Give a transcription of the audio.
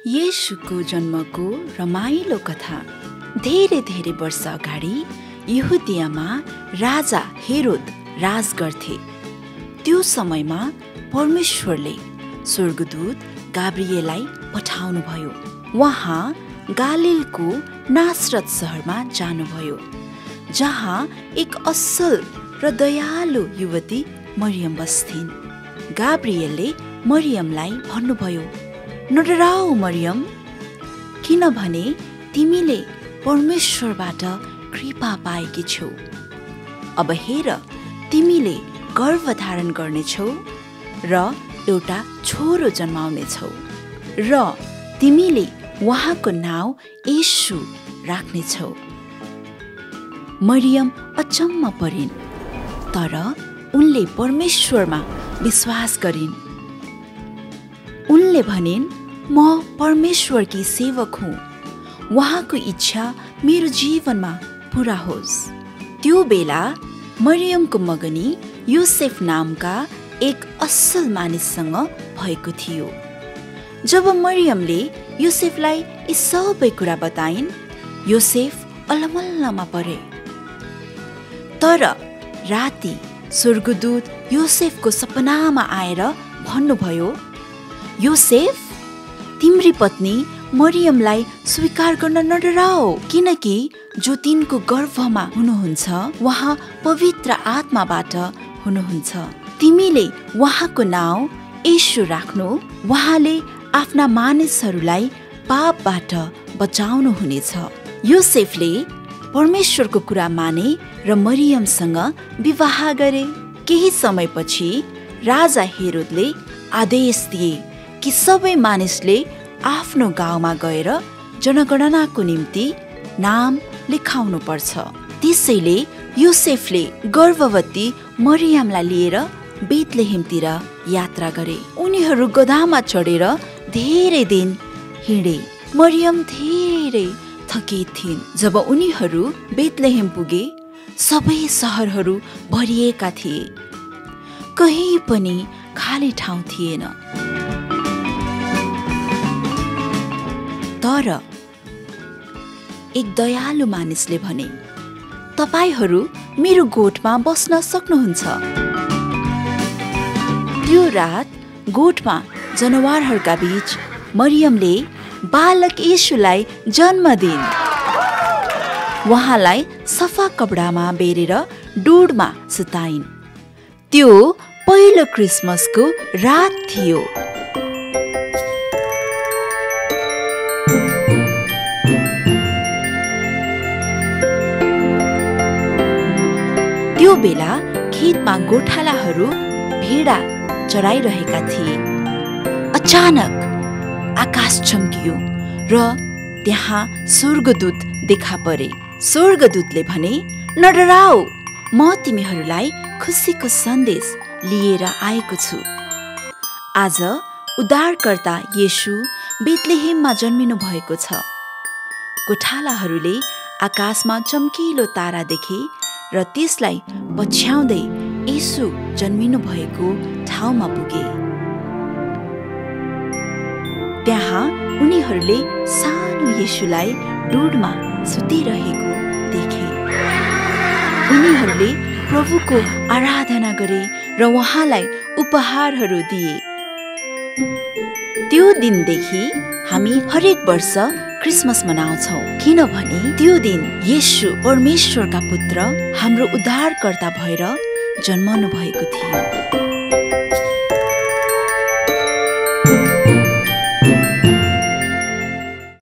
येशूको जन्मको रमाइलो कथा। धेरै धेरै वर्ष अगाडि यहुदियामा राजा हेरोद राज गर्थे। त्यो समयमा परमेश्वरले स्वर्गदूत गाब्रिएललाई पठाउनुभयो। उहाँ गालिलको नासरत शहरमा जानुभयो, जहाँ एक असल र दयालु युवती मरियम बस्थिन्। गाब्रिएलले मरियमलाई भन्नुभयो, नडराऊ मरियम, किनभने तिमीले परमेश्वरबाट कृपा पाएकी छौ। अब हेर, तिमीले गर्भ धारण गर्नेछौ र एउटा छोरो जन्माउनेछौ र तिमीले उहाँको नाउँ येशू राख्नेछौ। मरियम अचम्म परिन्, तर उनले परमेश्वरमा विश्वास गरिन्। उनले भनिन्, म परमेश्वरकी सेवक हुँ, उहाँको इच्छा मेरो जीवनमा पूरा होस्। त्यो बेला मरियमको मगनी योसेफ नामका एक असल मानिससँग भएको थियो। जब मरियमले योसेफलाई यी सबै कुरा बताइन्, योसेफ अलमल्लमा परे। तर राति स्वर्गदूत योसेफको सपनामा आएर भन्नुभयो, योसेफ, तिम्री पत्नी मरियमलाई स्वीकार गर्न नडराऊ, किनकि जो तिनको गर्भमा हुनुहुन्छ उहाँ पवित्र आत्माबाट हुनुहुन्छ। तिमीले उहाँको नाउँ येशू राख्नु, उहाँले आफ्ना मानिसहरूलाई पापबाट बचाउनु हुनेछ। योसेफले परमेश्वरको कुरा माने र मरियमसँग विवाह गरे। केही समयपछि राजा हेरोदले आदेश दिए कि सबै मानिसले आफ्नो गाउँमा गएर जनगणनाको निम्ति नाम लेखाउनु पर्छ। त्यसैले योसेफले गर्भवती मरियमलाई लिएर बेथलेहेमतिर यात्रा गरे। उनीहरू गधामा चढेर धेरै दिन हिँडे। मरियम धेरै थकित थिइन्। जब उनीहरू बेथलेहेम पुगे, सबै सहरहरू भरिएका थिए, कहीँ पनि खाली ठाउँ थिएन। तर एक दयालु मानिसले भने, तपाईहरू मेरो गोठमा बस्न सक्नुहुन्छ। त्यो रात गोठमा जनावरहरूका बीच मरियमले बालक येशूलाई जन्म दिइन्। उहाँलाई सफा कपडामा बेरेर डोडमा सुताइन्। त्यो पहिलो क्रिसमसको रात थियो। त्यो बेला खेतमा गोठालाहरू भेडा चराइरहेका थिए। अचानक आकाश चम्कियो र त्यहाँ स्वर्गदूत देखा परे। स्वर्गदूतले भने, नडराऊ, म तिमीहरूलाई खुसीको सन्देश लिएर आएको छु। आज उद्धारकर्ता येशू बेथलेहेममा जन्मिनु भएको छ। गोठालाहरूले आकाशमा चम्किलो तारा देखे र त्यसलाई पछ्याउँदै येशू जन्मिनु भएको ठाउँमा पुगे। त्यहाँ उनीहरूले सानो येशूलाई डोडमा सुतिरहेको देखे। उनीहरूले प्रभुको आराधना गरे र उहाँलाई उपहारहरू दिए। त्यो दिनदेखि हामी हरेक वर्ष क्रिसमस मनाउँछौँ, किनभने त्यो दिन येशू परमेश्वरका पुत्र, हाम्रो उद्धारकर्ता भएर जन्मनु भएको थियो।